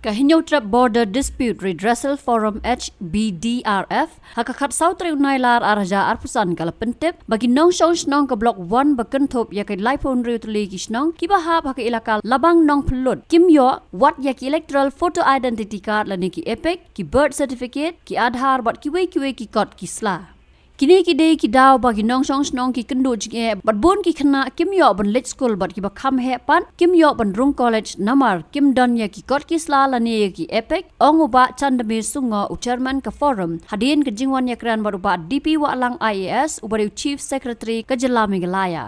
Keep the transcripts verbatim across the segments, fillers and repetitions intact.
Ka Hynñiewtrep Border Dispute Redressal Forum, H B D R F, ha ka khatsaw tarik u Nailar arhajar arphew san ka la pyntip ba ki nongshong shnong ka Block One ba kynthup ïa ka laiphew hynriew tylli ki shnong kiba hap ha ka elaka Labang Nongphllut kim ïoh wat ïa ki electoral photo identity card lane ki EPIC, ki birth certificate, ki Aadhaar bad kiwei kiwei ki kot ki sla. Kine ki dei ki daw ba ki nongshong shnong ki kynduh jingeh bad bun ki khynnah kim ïoh ban leit skul bad kiba kham heh pat kim ïoh ban rung college namar kim don ïa ki kot ki sla lane ïa ki EPIC, ong u Bah Chandamir Sungoh, u Chairman ka Forum, hadien ka jingwan ïakren bad u Bah D P Wahlang I A S uba dei u Chief Secretary ka jylla Meghalaya.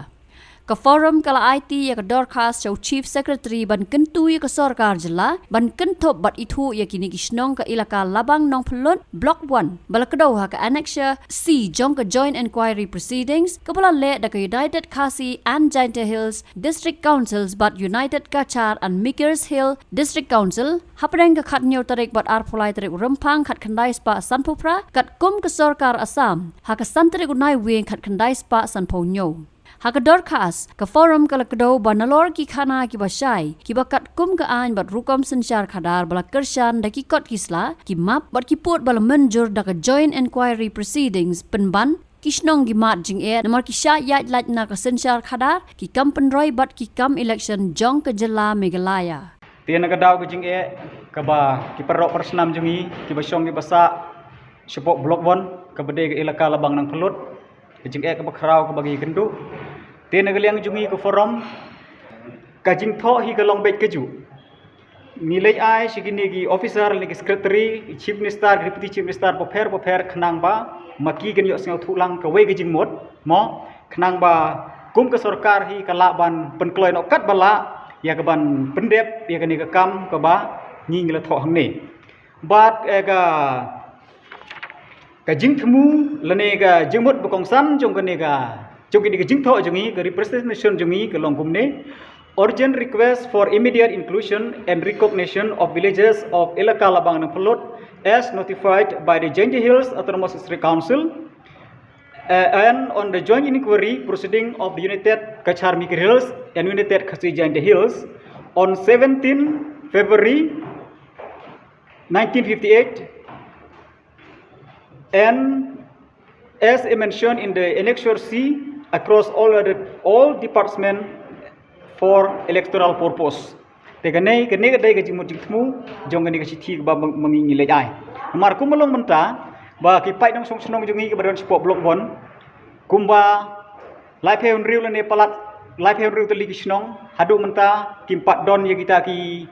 Ka Forum ka la aiti ïa ka dorkhas sha u Chief Secretary ban kyntu ïa ka sorkar jylla ban kynthup bad ithuh ïa kine ki shnong ka elaka Labang Nongphllut Block One ba la kdew ha ka Annexure C jong ka Joint Inquiry Proceedings kaba la leh da ka United Khasi and Jaintia Hills District Councils bad United Cachar and Mikir Hills District Council hapdeng ka khathynñiew tarik bad arphew lai tarik u Rymphang khatkhyndai spah sanphew phra katkum ka sorkar Assam ha ka san tarik u Naiwieng khatkhyndai spah sanphew hynñiew. Ha ka dorkhas, ka Forum ka la kdew ba nalor ki khana kiba shai, kiba katkum ka aiñ bad rukom synshar khadar ba la kyrshan da ki kot ki sla, ki map bad ki pud ba la mynjur da ka Joint Inquiry Proceedings pynban, ki shnong ki mad jingeh namar ki shah ïaid lait na ka synshar khadar, ki kam pynroi bad ki kam election jong ka jylla Meghalaya. Te na ka daw ka jingeh kaba ki paralok parasnam jong ngi kiba shong kiba sah shapoh Block One kaba dei ka elaka Labang Nongphllut, ka jingeh kaba khraw kaba ngi kynduh. Te na ka liang jong ngi ka Forum, ka jingthoh hi ka long beit kajuh. Ngi leit ai sha kine ki officer lane ki secretary, Chief Minister, Deputy Chief Minister bapher bapher khnang ba ma ki kin ïohsngew thuh lang kawei ka jingmut mo, khnang ba kum ka sorkar hi ka lah ban pynkloi noh katba lah ïa ka ban pyndep ïa kane ka kam kaba ngi ngi la thoh hangne. Bad eh, ka ka jingthmu lane ka jingmut ba kongsan jong kane ka, jong kane ka jingthoh jong ngi, ka representation jong ngi ka long kumne: urgent request for immediate inclusion and recognition of villages of Elaka Labang Nongphllut as notified by the Jaintia Hills Autonomous District Council, uh, and on the joint inquiry proceeding of the United Cachar Mikir Hills and United Khasi Jaintia Hills on seventeen February nineteen fifty-eight, and as mentioned in the Annexure C, across all other, all department for electoral purpose. Te kane, kane ka dei ka jingmut jingthmu jong kane ka shithi kaba ma ngi ngi leit ai. Namar kumba long mynta ba ki paid nongshong shnong jong ngi kiba don shapoh Block One, kumba laiphew hynriew lane palat laiphew hynriew tylli ki shnong, haduh mynta kim pat don ïa kita ki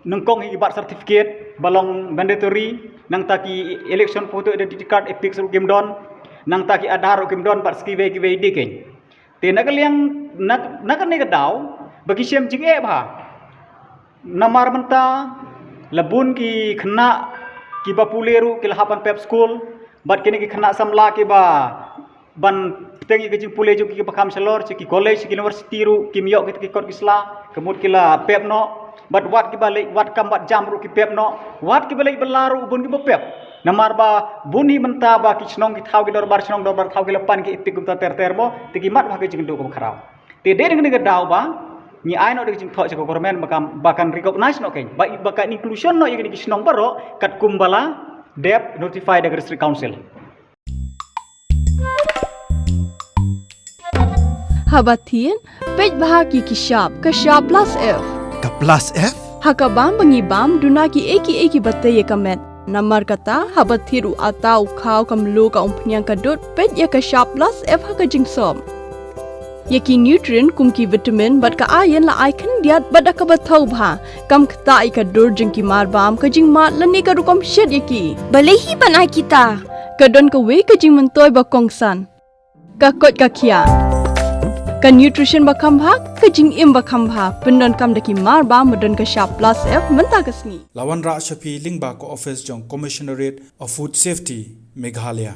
nyngkong hi ki birth certificate ba long mandatory, nangta ki election photo identity card, EPIC ruh kim don, nangta ki Aadhaar ruh kim don bad sa kiwei kiwei de keiñ. Te na ka liang, na, na kane ka daw ba ki shem jingeh bha. Namar mynta la bun ki khynnah kiba pule ruh ki la hap ban pep skul, bad kine ki khynnah samla kiba ban bteng ïa ka jingpule jong ki kiba kham shalor, sha ki college, sha ki university ruh kim ïoh kita ki kot ki sla, ka mut ki la pep noh. Bad wat kiba leit, wat kam bad jam ruh ki pep noh, wat kiba leit bylla ruh bun kiba pep. Namar ba bun hi mynta ba ki shnong ki thaw, ki dorbar shnong dorbar thaw ki la pan ki EPIC kumta ter ter mo, te ki mad bha ka jingkynduh kaba khraw. Te dei dang ka daw ba ngi ai noh da ka jingthoh sha ka government ba kan, ba kan recognize noh keiñ, ba, ba kan inclusion noh ïa kine ki shnong baroh katkum ba la dep notify da ka District Council. Haba thied, peit bha ki ki shap, ka shap plus F. Ka plus F? Ha ka bam ba ngi bam, duna ki ei ki ei kiba tei ïa ka met. Namar kata, haba thied u atta, u khaw, ka mluh, ka umphniang, ka dud, peit ïa ka shap plus F ha ka jingsop. Ïa ki nutrient kum ki vitamin bad ka iron la ai khyndiat bad da kaba thaw bha. Kam ktah ïa ka dur jong ki marbam, ka jingmad lane ka rukom shet ïa ki. Balei hi ban ai kita? Ka don kawei ka jingmyntoi ba kongsan. Ka koit ka khiah. Ka nutrition ba kham bha, ka jingim ba kham bha. Pyndonkam da ki marbam ba don ka shap plus F mynta ka sngi. La wanrah sha phi lyngba ka office jong Commissionerate of Food Safety, Meghalaya.